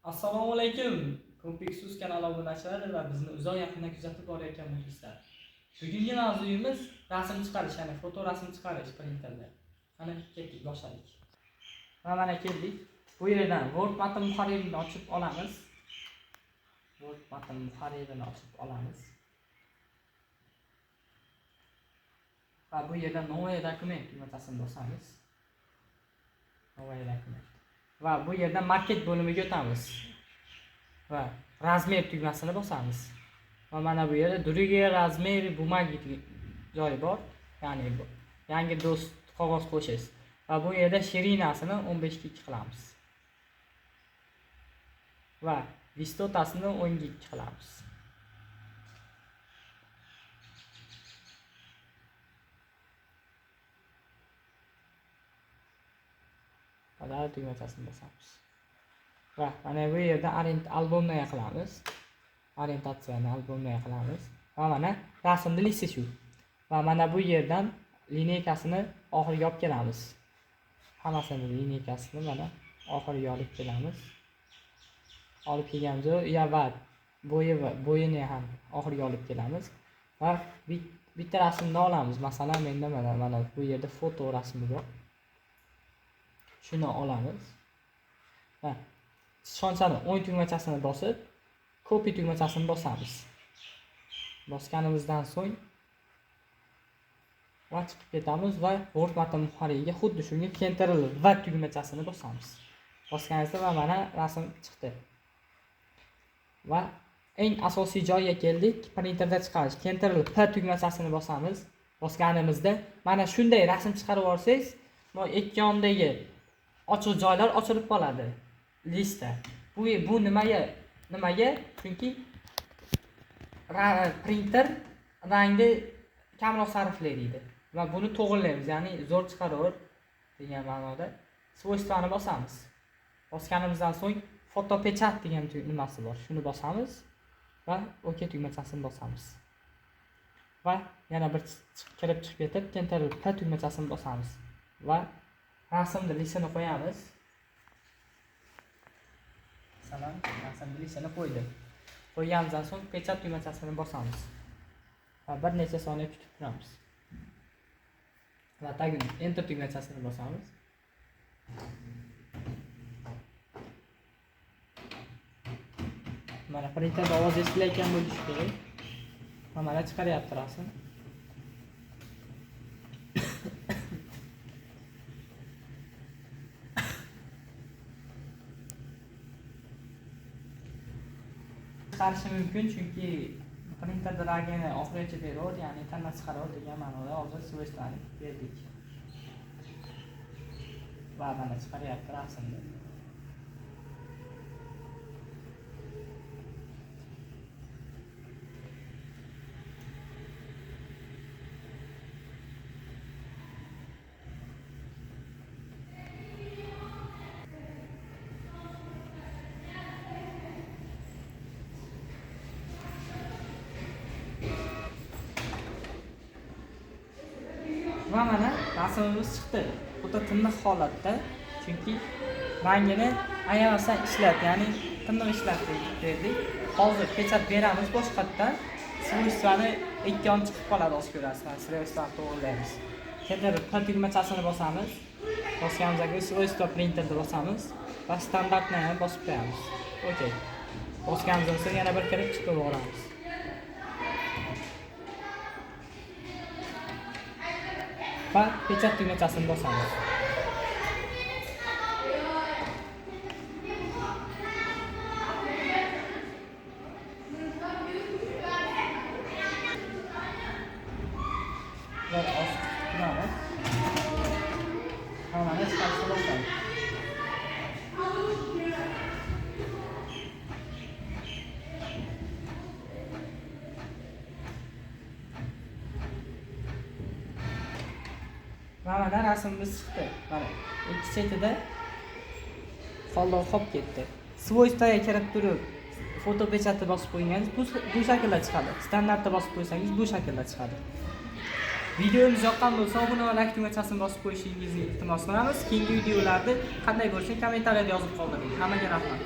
Assalomu alaykum. Komplex.uz kanali obunachilari va bizni uzoq yaqindan kuzatib borayotgan muxlislar. Bugungi mavzuyimiz rasm chiqarish, ya'ni foto rasm chiqarish printerda. Qani ketdik, boshladik. Va mana keldik. Bu yerdan Word matn muharririni ochib olamiz. Word matn muharririni ochib olamiz. Va bu yerda Новый dokument tugmachasini bosamiz. Новый dokument. Va bu yerda market bo'limiga o'tamiz. Va razmer tugmasini bosamiz. Va mana bu yerda другие размеры бумаги joyi bor. Ya'ni bu yangi do'st qog'oz qo'shish. Va bu yerda shirinasini 15 ga 2 qilamiz. Va vistotasini 10 ga 2 qilamiz. Padal tugmachasini bosamiz. Va mana bu yerda albomni qilamiz. Orientatsiyani albomni qilamiz. Va mana rasmni listi shu. Va mana bu yerdan lineykasini oxiriga olib kelamiz. Hammasini lineykasini mana oxiriga olib kelamiz. Olib kelganimizda ya va bo'yi va bo'yini ham oxiriga olib kelamiz. Va bitta rasmni olamiz. Masalan, menda mana bu yerda foto rasmi bor. Shuni olamiz. Va sichqonchani o'ng tugmachasini bosib, copy tugmachasini bosamiz. Bosganimizdan so'ng va chiqib ketamiz va Word matn muharririga xuddi shunga Ctrl V tugmachasini bosamiz. Bosganimizda va mana rasm chiqdi. Va eng asosiy joyga keldik, printerda chiqarish. Ctrl P tugmachasini bosamiz. Bosganimizda mana shunday rasm chiqarib olsangiz, bu ikki yondagi ochiq joylar ochilib qoladi. Lista. Bu nimaga? Nimaga? Chunki printer rangni kamroq sarflaydi deydi. Va buni to'g'rilaymiz, ya'ni zo'r chiqarib degan ma'noda svoystvani bosamiz. Bosganimizdan so'ng fotopechat degan nimasi bor. Shuni bosamiz va OK tugmachasini bosamiz. Va yana bir kirib chiqib ketib Ctrl P tugmachasini bosamiz va rasmni listini qo'yamiz. Masalan, rasmni listini qo'ydim. Qo'yganimizdan so'ng pechat tugmachasini bosamiz. Va bir necha soniya kutib turamiz. Va tagini Enter tugmachasini bosamiz. Mana printerda ovoz eshitilayotgan bo'lishi kerak. Va mana chiqaryapti rasm. Chiqarishi mumkin, chunki printerda rangini oxirigacha beradi, ya'ni tanla chiqaradi degan ma'noda hozir svoystvani berdik. Va mana chiqaryapti rasmni. Va mana rasmimiz chiqdi. O'ta tiniq holatda, chunki rangini ayamasdan ishlab, ya'ni tiniq ishlab berdik. Hozir pechat beramiz boshqatdan. Svoystvani ikki yon chiqib qoladi, hozir ko'rasiz. Mana svoystvani to'g'rilaymiz. Ctrl P tugmachasini bosamiz. Bosganimizdan keyin svoystva printerni bosamiz va standartni ham bosib qo'yamiz. Okay. Bosganimizdan so'ng yana bir kirib chiqib yuboramiz. Va pechat tugmachasini bosamiz. Va oz turamiz. Mana chiqarishni boshlaymiz. Va mana rasmimiz chiqdi. Mana ikki chetida qoldiq qolib ketdi. Svoystvaga kirib turib fotopechatni bosib qo'yganingiz bu shaklda chiqadi. Standartni bosib qo'ysangiz bu shaklda chiqadi. Videomiz yoqqan bo'lsa, obuna va like tugmachasini bosib qo'yishingizni iltimos qilamiz. Keyingi videolarda qanday bo'lsin kommentariyada yozib qoldiring. Hammaga rahmat.